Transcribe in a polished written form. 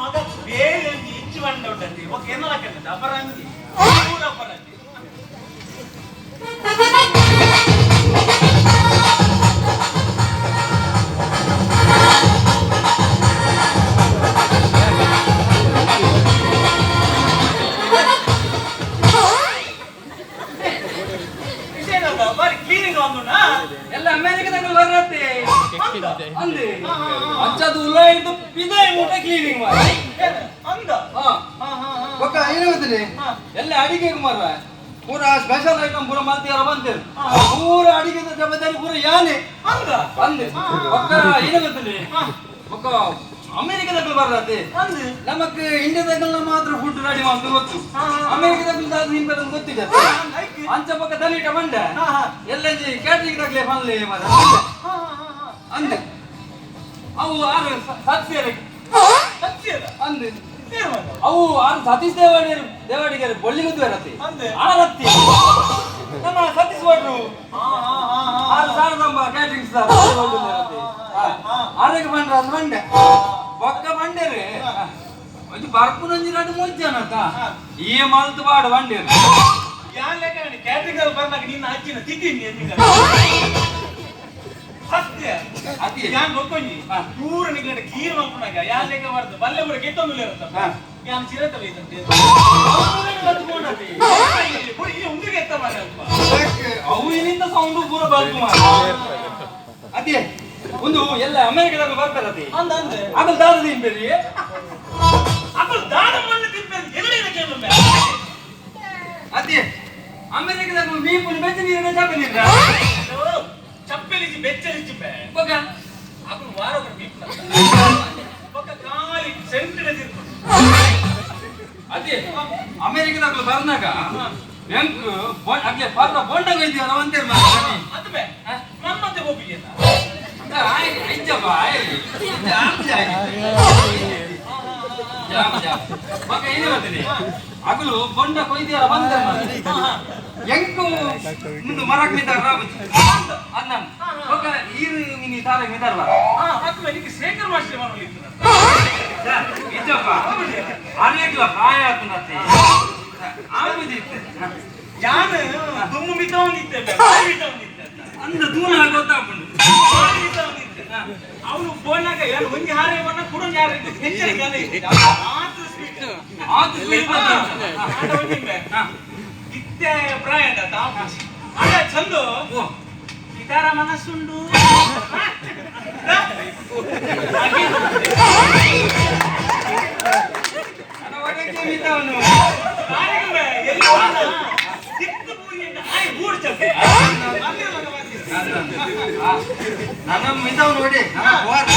ಮಗ ಬೇರೆ ಒಂಜಿ ಇಂಚು ಬಂಡ ಉಂಟಂತೆ ಒಕ್ಕ ಎನ್ನಲಕ್ಕಂತೆ ಅಪರಂಜಿ ಪೂರ ಅಪರಂಜಿ. ವಿಷಯ ಏನದ? ಬಾರಿ ಕ್ಲೀನಿಂಗ್ ಒಂದುಂಡಾ? ಎಲ್ಲ ಅಮೆರಿಕದಾಗ ಬರ್ರತ್ತೆ ಅಂದೆ ಅಂಚದು ಉಲಾಯಿದ್ದು ಪಿದಾಯಿ ಮೂಟ ಕ್ಲೀನಿಂಗ್ ಮಾರ. ಏನು? ಅಂದ? ಹಾ. ಹಾ, ಹಾ, ಹಾ. ಬೊಕ್ಕ ಏನು ಗೊತ್ತಿದೆ? ಎಲ್ಲ ಅಡಿಗೆ ಮಾರ ಪೂರ ಸ್ಪೆಷಲ್ ಐಟಮ್ ಪೂರ ಮಲ್ತಿಯಾರ ಬಂತೇವೆ. ಪೂರ ಅಡಿಗೆದ ಜವಾಬ್ದಾರಿ ಪೂರ ಯಾನೆ. ಅಂದ? ಅಂದೆ. ಬೊಕ್ಕ ಏನು ಗೊತ್ತಿದೆ? ಬೊಕ್ಕ ಅಮೆರಿಕದಾಗ ಬರ್ರತ್ತೆ. ಅಂದ್? ನಮಕ್ ಇಂಡಿಯಾದಾಗ ಮಾತ್ರ ಫುಡ್ ರೆಡಿ ಮಾಡ್ತು ಗೊತ್ತು. ಅಮೆರಿಕದಾಗ ದಾದ ಹಿಂಬೆಲ್ಲ ಗೊತ್ತಿದೆ. ಅಂಚ ಬೊಕ್ಕ ದಲಿಟ ಬಂಡೆ. ಹಾ, ಹಾ. ಎಲ್ಲ ಕ್ಯಾಟ್ರಿಂಗ್ ದಾಗ್ಲೆ ಪನ್ಲೆ ಮಾರ. ಹಾ, ಹಾ, ಹಾ, ಹಾ. ಅಂದೆ ಅವು ಆರು ಸತ್ಯರು. ಸತ್ಯದ? ಅಂದೆ. ಏನು ಮಾರ್ರೆ? ಅವು ಆರು ಸತೀಶ್ ದೇವಾಡಿಯರು ದೇವಾಡಿಗರು ಬೊಳ್ಳಿ ಗುದ್ದು ರತಿ. ಅಂದೆ. ಆ ರತ್ತಿ ನಮ್ಮ ಸತೀಶ್ ಭಟ್ರು. ಹಾ, ಹಾ, ಹಾ, ಹಾ. ಆರು ಸಾವಿರದ ಕ್ಯಾಟ್ರಿಂಗ್ ಸರ್ ಆರೋಗ್ಯ ಬಂಡ್ರ ಅಂದ್ ಬಂಡೆ. ಬೊಕ್ಕ ಬಂಡೇರಿ ಒಂಜಿ ಬರ್ಪುನೊಂಜಿ ರಡ್ಡ್ ಮೂಜಿ ಜನತ ಈ ಮಲ್ತು ಬಾಡು ಬಂಡೇರು. ಯಾನ್ ಲೆಕ್ಕ ಕ್ಯಾಟ್ರಿಂಗ್ ಅಲ್ಲಿ ಬರ್ನಾಗ ನಿನ್ನ ಅಜ್ಜಿನ ತಿದ್ದೀನಿ ಎಂದಿಗ ಸತ್ಯ. ಅತಿ. ಯಾನ್ ಗೊತ್ತೊಂಜಿ ಹಾ. ಪೂರ ನಿಗ್ಲಡ ಕೀರ್ ಮಲ್ಪುನಾಗ ಯಾನ್ ಲೆಕ್ಕ ಮಾಡ್ದು ಬಲ್ಲೆ ಪೂರ ಗೆತ್ತೊಂದು ಇರುತ್ತ. ಹಾ. ಯಾನ್ ಚಿರತೆ ಬೈತಂತೆ. ಉಂದಿಗೆ ಎತ್ತ ಮಾರ್ರೆ ಅಲ್ಪ. ಅವು ಇಲ್ಲಿಂದ ಸೌಂಡ್ ಪೂರ ಬರ್ಪು ಮಾರ್ರೆ. ಅದೇ ಒಂದು ಎಲ್ಲ ಅಮೆರಿಕದಾಗ ಬರ್ತಾರತಿ. ಅಂದ ಅಂದ. ಆಗಲ್ ದಾದ ತಿನ್ಬೇರಿ. ಅಕುಲು ದಾದ ಮಣ್ಣು ತಿನ್ಪೇರು ಎನ್ನಡಿನ ಕೇಳುವೆ. ಅದೇ ಅಮೆರಿಕದಾಗ ಮೀಪುನ ಬೆಚ್ಚ ನೀರಿನ ಚಾಪೆ ನೀರ. ಚಪ್ಪಲಿಜಿ ಬೆಚ್ಚಲಿಜಿ ಬೇ. ಬೊಕ್ಕ ಅಕುಲು ವಾರ ಒಂದು ಬೀಪ್ನ ಬೊಕ್ಕ ಖಾಲಿ ಸೆಂಟಿನ ತಿರ್ಪು. ಅದೇ ಅಮೆರಿಕದಾಗ ಬರ್ನಾಗ ಎಂಕ್ ಅಗ್ಲೆ ಪರ್ರ ಬೊಂಡಗ ಇದೆಯಲ್ಲ ಒಂದೇ ಮಾರ್ರೆ. ಅದು ಬೇ ನಮ್ಮತ್ತೆ ಗೋಪಿಗೆ. ಇಜ್ಜಪ್ಪ. ಮಗ ಏನೇ ಬರ್ತೀನಿ ಅಗಲು ಬೊಂಡ ಕೊಯ್ದಿಯಲ್ಲ ಬಂದ ಎಂಕು ಮುಂದೆ ಮರಕ್ ನಿಂತಾರ ಅನ್ನ ಬೊಕ್ಕ ಈರು ಮಿನಿ ತಾರಕ್ ನಿಂತಾರಲ್ಲ. ಹಾ ಅದು ಬೇ ನಿಕ್ಕೆ ಶೇಖರ್ ಮಾಸ್ಟರ್ ಮಾಡಲಿತ್ತು. ಇಜ್ಜಪ್ಪ ಅರೇಗ್ಲ ಪ್ರಾಯ ಆತನತ್ತೆ ಆಗುದಿತ್ತು. ಯಾನ್ ದುಮ್ಮು ಮಿತವನಿದ್ದೆ ಬೇ, ಬಾರಿ ಮಿತವನಿದ್ದೆ ಅಂತ. ಅಂದ ದೂರ ಗೊತ್ತಾಗ್ಬಂಡು. ಬಾರಿ ಮಿತವನಿದ್ದೆ. ಅವನು ಫೋನ್ನಾಗ ಏನು ಒಂಜಿ ಹಾರೆ ಬಣ್ಣ ಕುಡೊಂಜಿ ಹಾರೆ ಇತ್ತು. ಹೆಚ್ಚಿನ ಕಾಲ ಇತ್ತು. ಆತು ಸ್ವೀಟ್. ಆತು ಸ್ವೀಟ್. ಆಟ ಒಂಜಿ ಬೇ. ಇತ್ತೆ ಪ್ರಾಯ ಅಂಡ ತಾಪುಜಿ. ಆಡ ಚಂದು. ಓ. ಇತರ ಮನಸ್ಸುಂಡು. ನನ್ನ ಒಡಕ್ಕೆ ಮಿತವನು. ಎಲ್ಲಿ ಹೋದ? ತಿಕ್ಕು ಪೂರಿ ಅಂತ ಆಯ್ ಗೂಡು ಚಪ್ಪೆ. ಅಲ್ಲೇ ಮಗ ಬಂದಿದ್ದು. ನನ್ನ ಮಿತವನು ನೋಡಿ ನನ್ನ ಬೋರ್.